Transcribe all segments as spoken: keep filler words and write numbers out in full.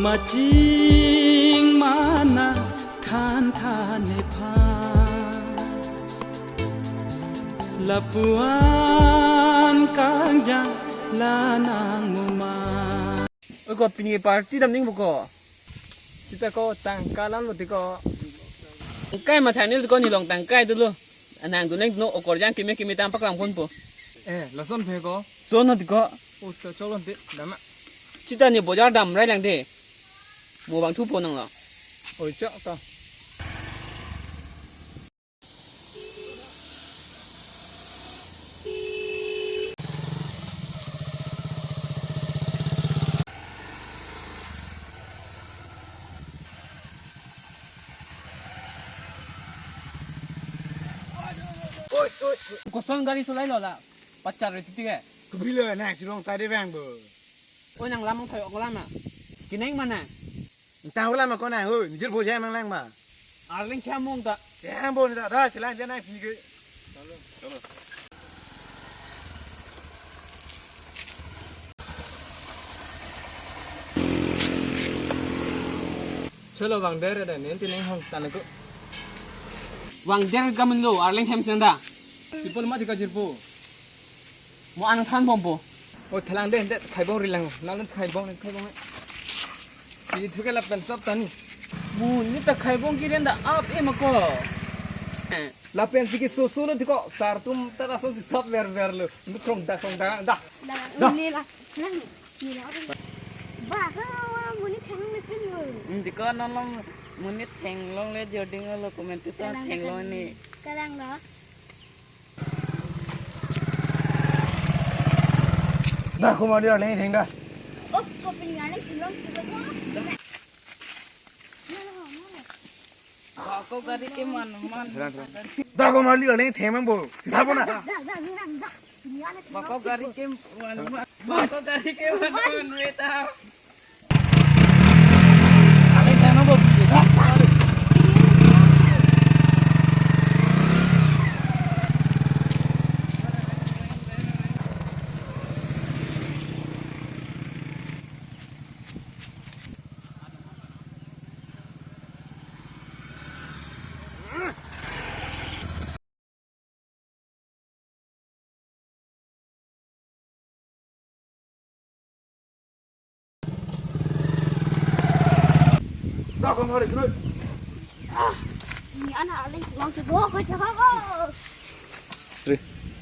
Maching mana than than nepha. Lapuan kangjang lanang muma. Oi ko pini party dam ning buko. Sita ko tangka lam lo tiko. Tangkai matha ni ko ni long tangkai dulu. Anang duneng no okorjang keme keme tam paklam kon po. Eh, lason phe ko. Son no tiko. Oh, to cholon te dama. Sita ni bojar dam rai lang de. Mo bang thu po nang lo. Oi chok to. Koson gari solai lo la. Pachar re titi ke. Kubilo na sirong sade bang bo. Oi nang lamang thai ong lama. Kineng mana? Entang ulam ko na ho, nijir bo jam lang ma. Arleng chamong ta. Jam bo ni ta, da, chelang dia na pini ke. Chalo bang der da, nen tineng hong tan ko. Bang der gamin lo, arleng hem senda. People mati ka jirpo. Mo an than bompo. O thalang de, de, khaibong rilang. Nang thaibong, khaibong. Di thuke lapen sop tani. Mo ni ta khaibong kiren da ap e mako. Eh. Lapen si ke so so lo tiko. Sar tum ta so si sop ver ver lo. Ni krong da krong da da. Da. Da. Ni la. Nang. Ni la. Ba ka wa mo ni thang le pin lo. Hmm, tiko non long mo ni thang long le joding lo comment to thang long ni. Kalang lo. Da, ko mali arleng theng da. Oh, ko pini arleng theng long theng long. Ko gari ke man, man. Da, ko mali arleng theng mang bo. Da bo na. Da, da, da, da. Ko gari ke man, man. Ko gari ke man, man, beta. Ni an arleng long chebo ko chebo ko. Re.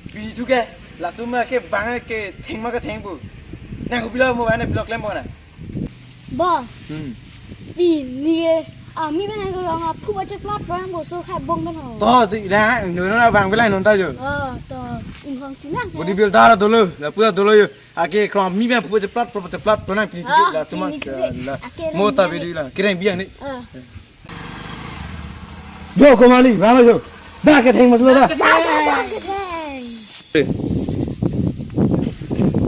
Pini thuke, latum ma ke bang ke theng ma ke theng bu. Nang ko pilo mo bang pilo klem bo na. Bo. Hmm. Pini ke, ami bang ko long aphu ba chek lat bang bo so khaibong bang ho. To, ti la, no na bang pila non ta jo. Oh, to, inghong sinang. Bodi bil dara dolo, lapu dolo yo. Ake krom mi bang phu cheplat, phu cheplat, phu nang pini Ah, cheplat, la tumas, pini cheplat. La. Ake mo nang ta nang. Bidi la, kireng biang ni. Ah. Do ko mali, mano jo. Da ke theng mas lo da. Da, da, da, da, da.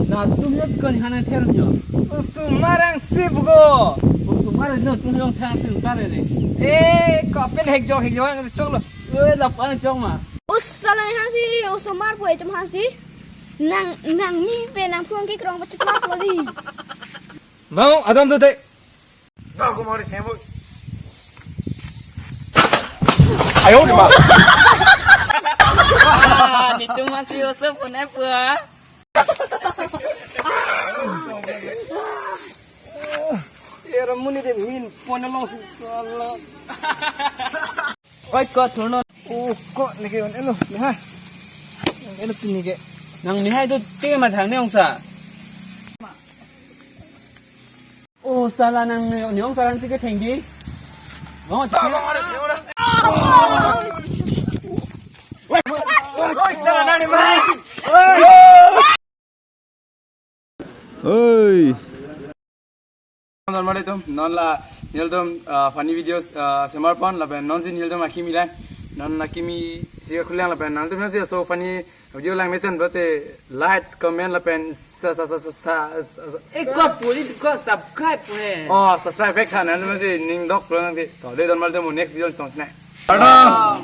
Na tum yo kon hana ther yo. Osomar ang si bugo. Osomar no tum yo thang si tare ne. Eh, ko pen hek jong hek jong ang chok lo. Oi, lap ang chok ma. Us sala hang si, osomar po itum hang si. Nang, nang mi pe nang phung ke krong pachak lap lori. Bang, adam tu te. Bang, ko mari thembo. Ayo, ma. Nitum masih usap pun apa? Era muni de min pon lo sala. Oi, ko thurnon. O, ko neke on elo, ha. Elo pini ke. Nang mihai tu te ma thang ne ongsa. O sala nang ne, ne ongsa lang si ke thengdi. Oh, oi, sala nang ne ma. Oi. Nonmari tum, non la nelitum, ah, funny videos, ah, semar pon lapen non si nelitum akimi lang. Non akimi si kulang lapen nelitum si so funny video lang mesen bate like, comment lapen sa sa sa sa sa. Eh, ko puli ko subscribe he. Oh, subscribe back tha nelitum si ning dok lo nang di. To, de nonmari tum next video tong sine. Pardon.